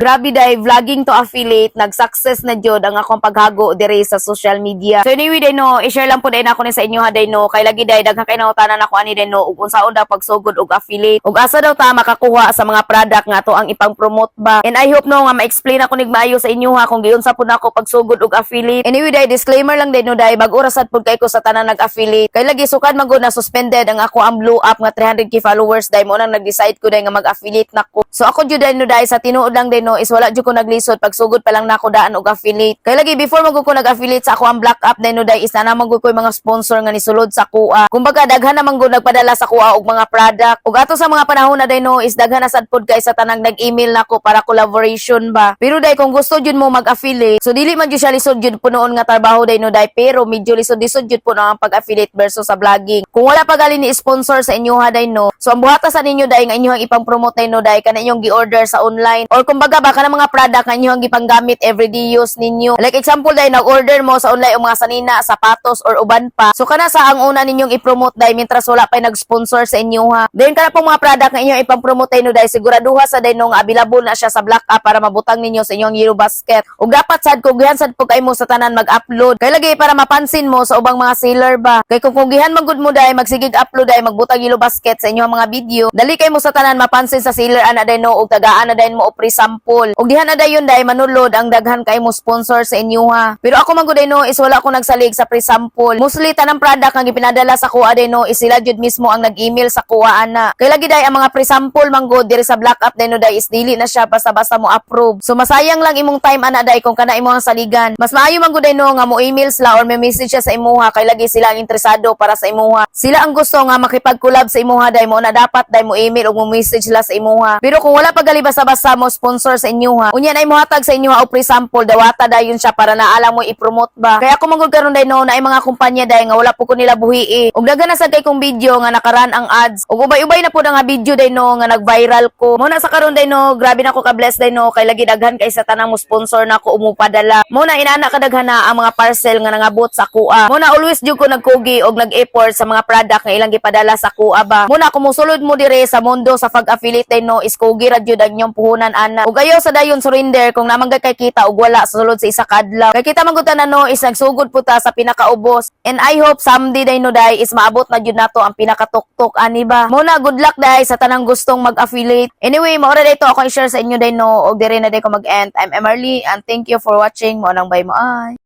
Grabe day, vlogging to affiliate, nag-success na jud ang akong paghago dire sa social media. So anyway day no, i-share lang po day nako ni sa inyo ha day no, kay lagi day daghan kay nangutana nako ani day no ug unsaon daw pagsugod og affiliate. Ug asa daw ta makakuha sa mga product nga ato ang ipang-promote ba. And I hope no nga ma-explain ako nig maayo sa inyo ha kung giunsa pud nako pagsugod og affiliate. Anyway day, disclaimer lang day no day, bag-o ra sad pud kay ko sa tanan nag-affiliate. Kay lagi sukad man gud na suspended ang ako ang blue app nga 300K followers day, mo nang nag-decide ko day nga mag-affiliate nako. So ako jud day no day, sa tinuod lang day no is wala jud ko naglisod pagsugod pa lang nako daan og affiliate. Kay lagi before man gud ko nag-affiliate sa ako ang black app day no day is naa man gud ko mga sponsor nga nisulod sa kuha. Kumbaga daghan naman gud nagpadala sa kuha og mga product. Ug ato sa mga panahon na day no is daghan na sad pud kay sa tanang nag-email nako para collaboration ba. Pero day, kung gusto jud mo mag-affiliate, so dili man jud siya lisod jud punoon nga trabaho day no day, pero medyo lisod-lisod jud po ang pag-affiliate versus sa vlogging. Kung wala pa gali ni sponsor sa inyo ha day no, so ang buhata sa ninyo day nga inyong ipang-promote day no day kana inyong gi-order sa online or kumbaga ba kana mga product nga inyong gipanggamit everyday use ninyo. Like example day, nag-order mo sa online og mga sanina, sapatos or uban pa. So kana sa ang una ninyong i-promote day mientras wala pa nag-sponsor sa inyo ha. Then kana pong mga product nga inyong ipang-promote day no day, siguraduha sa day no nga available na siya sa Black App para mabutang ninyo sa inyong Yellow Basket. Ug dapat sad kugihan sad po kay mo sa tanan mag-upload. Kay lagi para mapansin mo sa ubang mga seller ba. Kay kung kugihan man gud mo day magsigig upload day, magbutang Yellow Basket sa inyong mga video, dali kay mo sa tanan mapansin sa seller ana day no ug tagaan na day mo og free sample. Ug diha na dayon day manulod ang daghan kay mo sponsor sa inyo ha. Pero ako man gud day no is wala ko nagsalig sa free sample. Mostly tanang product nga gipinadala sa kuha day no is sila jud mismo ang nag-email sa kuha ana. Kay lagi day ang mga free sample man gud diri sa Black App day no day is dili na siya basta-basta mo approve. So masayang lang imong time ana day kung kana imong saligan. Mas maayo man gud day no nga mo email sila or may message siya sa imuha kay lagi sila ang interesado para sa imuha. Sila ang gusto nga makipag-collab sa imuha day, mo na dapat day mo email o mo message sila sa imuha. Pero kung wala pa gali basta-basta mo sponsor sa inyo ha, unya na imuhatag sa inyo ha og free sample, dawata dayon siya para naalam mo i-promote ba. Kaya ako man gud karon day no na ay mga kumpanya day nga wala po ko nila buhi. Ug daghan na sad kay kong video nga nakaran ang ads. Ug ubay-ubay na pud ang nga video day no nga nag-viral ko. Mo na sa karon day no, grabe na ko ka-bless day no kay lagi daghan kay sa tanang mo sponsor na ako umupadala. Mo na inana kadaghan na ang mga parcel nga nangabot sa kuha. Mo na always jud ko nagkugi og nag-effort sa mga product nga ilang gipadala sa kuha ba. Mo na kung mosulod mo dire sa mundo sa pag-affiliate day no is kugi ra jud ang inyong puhunan ana. Ug ayaw sa dayon surrender kung naman kay kita og wala sa sulod sa isa ka adlaw. Kay kita man gud tanan no is nagsugod po ta sa pinakaubos. And I hope someday day no day is maabot na jud nato ang pinakatuktok ani ba. Mo na good luck day sa tanang gustong mag-affiliate. Anyway, mao ra dito ako i-share sa inyo day no og dire na day ko mag-end. I'm Emerly and thank you for watching. Mo nang bye mo ay.